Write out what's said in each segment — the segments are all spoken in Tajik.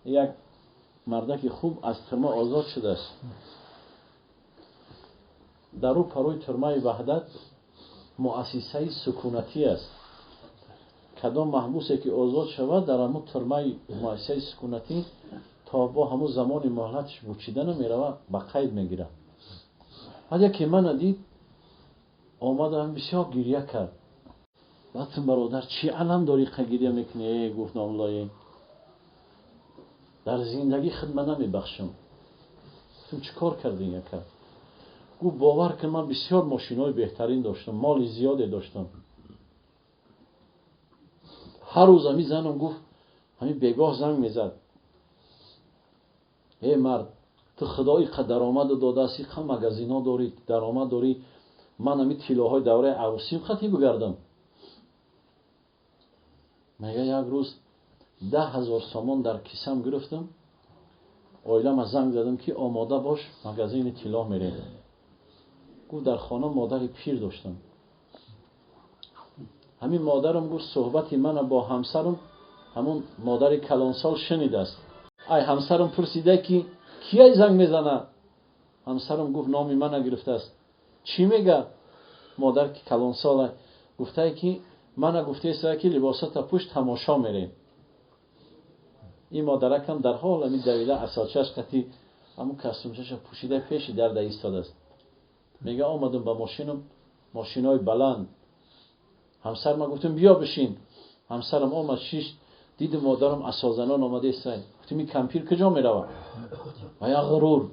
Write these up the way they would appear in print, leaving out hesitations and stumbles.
Як мардаки хуб аз тюрма озод шудааст. Дар ӯ парои тюрмаи Ваҳдат муассисаи сукунатӣ аст. Кадом маҳбусе ки озод шавад, дар ҳамун тюрмаи муассисаи сукунатӣ то бо ҳамун замони муҳлаташ бучида намеравад, ба қайд мегирад. Баъд яке мана дид, омадам, бисёр гиря кард. Баъд бародар, чӣ алам дорӣ қа гиря мекунӣ? Э, гуфт номлои, дар зиндагӣ хидма намебахшам. Гуфтам, чӣ кор кардӣ яка? Гуфт, бовар кун, ман бисёр мошинои беҳтарин доштам, моли зиёде доштам. Ҳар рӯз ҳамин занам, гуфт, ҳамин бегоҳ занг мезад: эй мард, ту худо иқа даромаду додааст, иқа магазино дорӣ, даромад дорӣ, ман ҳамин тиллоҳои давраи арӯсим хати бигардам. Мега, як рӯз 10 000 сомон дар кисам гирифтам, оилама занг задам, ки омода бош, магазини тилло мерем. Гуфт, дар хона модари пир доштам. Ҳамин модарам, гуфт, суҳбати мана бо ҳамсарам ҳамун модари калонсол шунидааст. Ай ҳамсарам пурсида, ки кияй занг мезана? Ҳамсарам, гуфт, номи мана гирифтааст. Чӣ мега? Модар ки калонсола, гуфтае, ки мана гуфтаеста, ки либосата пӯш, тамошо мерем. Ин модаракам дар ҳол ҳамин давида, асочаш қати, ҳамун костюмчаша пӯшида, пеши дарда истодааст. Мега, омадам ба мошинам, мошинои баланд. Ҳамсарма гуфтам, биё бишин. Ҳамсарам омад, шишт. Дидим, модарам асозанон омада иста. Гуфтам, ин кампир куҷо меравад? Ва як ғурур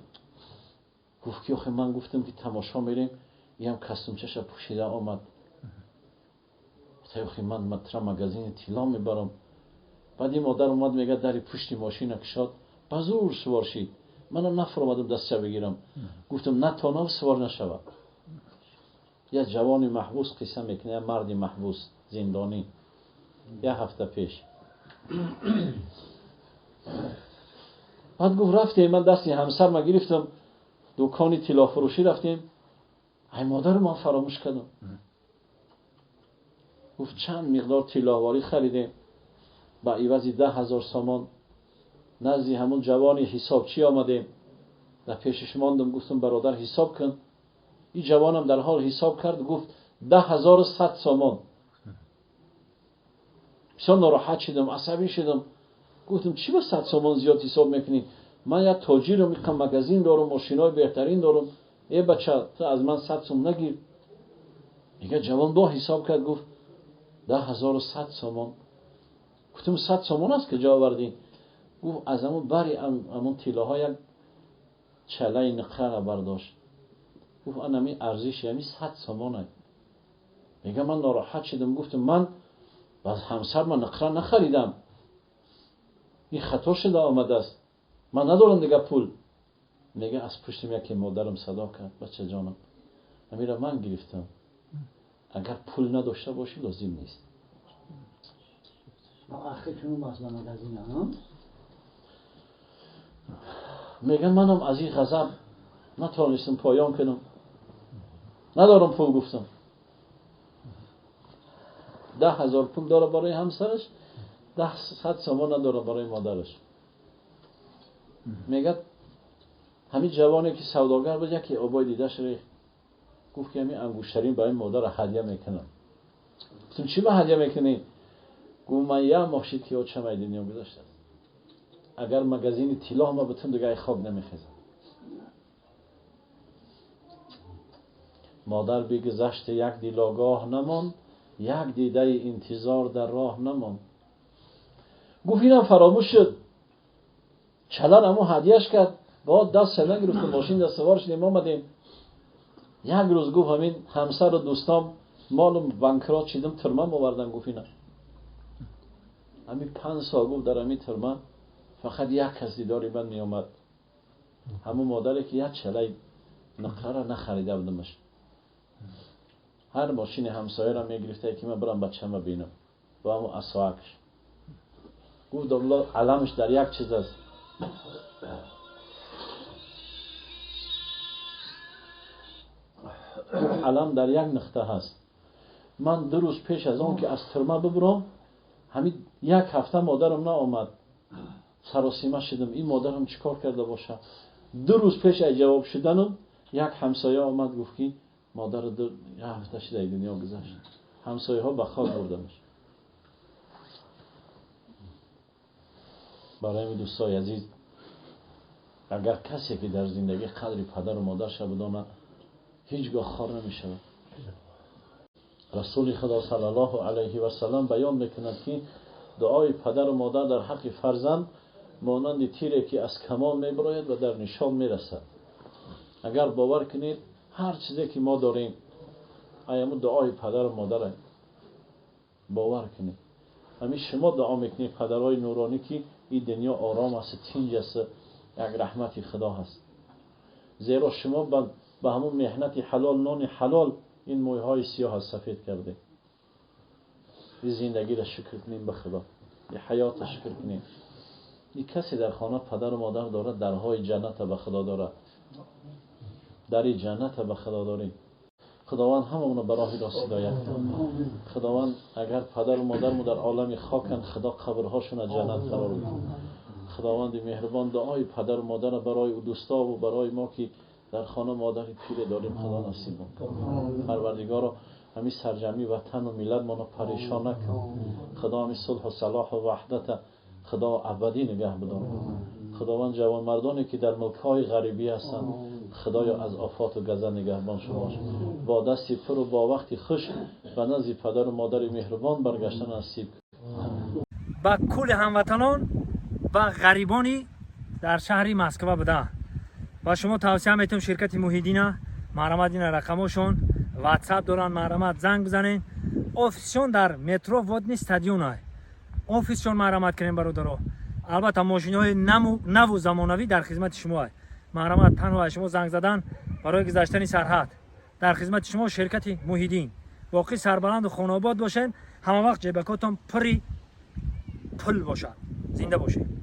гуфт, ки охе, ман гуфтам, ки тамошо мерем, иам костюмчаша пӯшида омад. Охе, ман матра магазини тилло мебарам. Баъд ин модар омад, мега, дари пушти мошина кушод, ба зур сувор шид. Манам нафаромадам дастча бигирам, гуфтам, натонав сувор нашавад. Як ҷавони маҳбус қисса мекунад, як марди маҳбус, зиндонӣ, як ҳафта пеш. Баъд гуфт, рафтем, ман дасти ҳамсарма гирифтам, дукони тиллофурӯшӣ рафтем. Ай модару ман фаромӯш кардам. Гуфт, чанд миқдор тилловорӣ харидем ба ивази 10 000 сомон. Назди ҳамун ҷавони ҳисобчӣ омадем, дар пешиш мондам. Гуфтам, бародар, ҳисоб кун. Ин ҷавонам дар ҳол ҳисоб кард, гуфт, 10 100 сомон. Бисёр нороҳат шудам, асабӣ шудам. Гуфтам, чӣ ба 100 сомон зиёд ҳисоб мекунӣ? Ман як тоҷирам, иқа магазин дорам, мошинои беҳтарин дорам. Э бача, ту аз ман 100 сом нагир. Мега, ҷавон бо ҳисоб кард, гуфт, 10 100 сомон. Гуфтам, 100 сомон аст, куҷо овардӣ? Гуфт, аз ҳамун бари ҳамун тиллоҳо як чалаи нуқрара бардошт. Гуфт, анами арзиши ҳами 100 сомона. Мега, ман нороҳат шудам, гуфтам, ман ба ҳамсарма нуқра нахаридам, ин хато шуда омадааст, ман надорам дига пул. Мега, аз пуштим яке модарам садо кард: бачаҷонам, ҳамира ман гирифтам, агар пул надошта бошӣ, лозим нест. Ахир чун бас ба магазина? Мега, манам аз ин ғазаб натавонистам поён кунам. Надорам пул, гуфтам. 10 000 пул дора барои ҳамсараш, 100 сомон надора барои модараш. Мегӯяд, ҳамин ҷавоне ки савдогар буд, яке обои дидаш рехт, гуфт, ки ҳамин ангуштарин ба ин модара ҳадя мекунам. Гуфтам, чӣ ба ҳадя мекунӣ? Гуфт, ман як моҳ шид, ки очам ай дунё гузаштааст, агар магазини тилло ма бутун, дига ай хоб намехезам. Модар бигузашт, як дил огоҳ намонд, як дидаи интизор дар роҳ намонд. Гуфт, инам фаромӯш шуд. Чалан аму ҳадияш кард, бо даст чалан гирифту мошин дар савор шудем, омадем. Як рӯз, гуфт, ҳамин ҳамсару дӯстом молум банкрот шидам, тюрьма овардан. Гуфт, ина ҳамин 5 сол, гуфт, дар ҳамин тюрьма фақат як кас дидори ман меомад, ҳамун модаре, ки як чалаи нуқрара нахарида будамаш. Ҳар мошини ҳамсояро мегирифта, ки ман бирам бачама бинам, бо ҳамун асоакш. Гуфт, аламаш дар як чиз аст. Гуфт, алам дар як нуқта ҳаст. Ман 2 рӯз пеш аз он ки аз тюрьма бибурам, ҳамин як ҳафта модарам наомад. Саросима шудам, ин модарам чӣ кор карда бошад? 2 рӯз пеш аз ҷавоб шуданам як ҳамсоя омад, гуфт ки модар як ҳафта шуда аз дунё гузашт. Ҳамсояҳо ба хок бурданаш. Барои ин дӯстои азиз, агар касе ки дар зиндагӣ қадри падару модарша бидонад, ҳеҷ гоҳ хор намешавад. Расули Худо саллаллоҳу алайҳи васаллам баён мекунад ки дуои падару модар дар ҳаққи фарзанд монанди тире ки аз камон мебарояд ва дар нишон мерасад. Агар бовар кунед, ҳар чизе ки мо дорем, аяму дуои падару модар бовар кунед. Ҳамин шумо дуо мекунед падарҳои нуронӣ ки ин дунё ором аст, тинҷ аст, як раҳмати Худо ҳаст. Зеро шумо ба ҳамун меҳнати ҳалол, нони ҳалол ин мӯйҳои сиёҳ аз сафед карде. Ин зиндагиро шукр кунем ба Худо, ин ҳаётро шукр кунем. Ин касе дар хона падару модар дорад, дарҳои ҷаннатро ба Худо дорад. Дари ҷаннатро ба Худо дорем. Худованд ҳамаро ба роҳи рост ҳидоят кунад. Худованд агар падару модармо дар олами хоканд, Худо қабрҳошонро ҷаннат қарор диҳад. Худованди меҳрубон дуои падару модарро барои дӯсто ва барои мо ки дар хона модари пире дорем, Худо насиб кунад. Парвардигоро, ҳамин сарҷамъи ватану миллат моро парешон накун. Худо ҳамин сулҳу салоҳу ваҳдат Худо абадӣ нигаҳ бидор. Худованд ҷавонмардоне ки дар мулкҳои ғарибӣ ҳастанд, Худоё аз офоту газа нигаҳбоншон бош. Бо дасти пуру бо вақти хуш ба назди падару модари меҳрубон баргаштан насиб. Ба кулли ҳамватанон ва ғарибони дар шаҳри Москва буда ба шумо тавсия метавам ширкати Муҳиддина. Марҳамат, ина рақамошон, ватсап доранд, марҳамат, занг бизанед. Офисшон дар метро Водный стадион офисшон, марҳамат кунем, бародаро. Албатта, мошиноҳои наву замонавӣ дар хизмати шумо. Марҳамат, танҳо аз шумо занг задан барои гузаштани сарҳад. Дар хизмати шумо ширкати Муҳиддин. Боқӣ сарбаланду хонаобод бошед, ҳама вақт ҷебакотон пури пул бошад. Зинда бошед.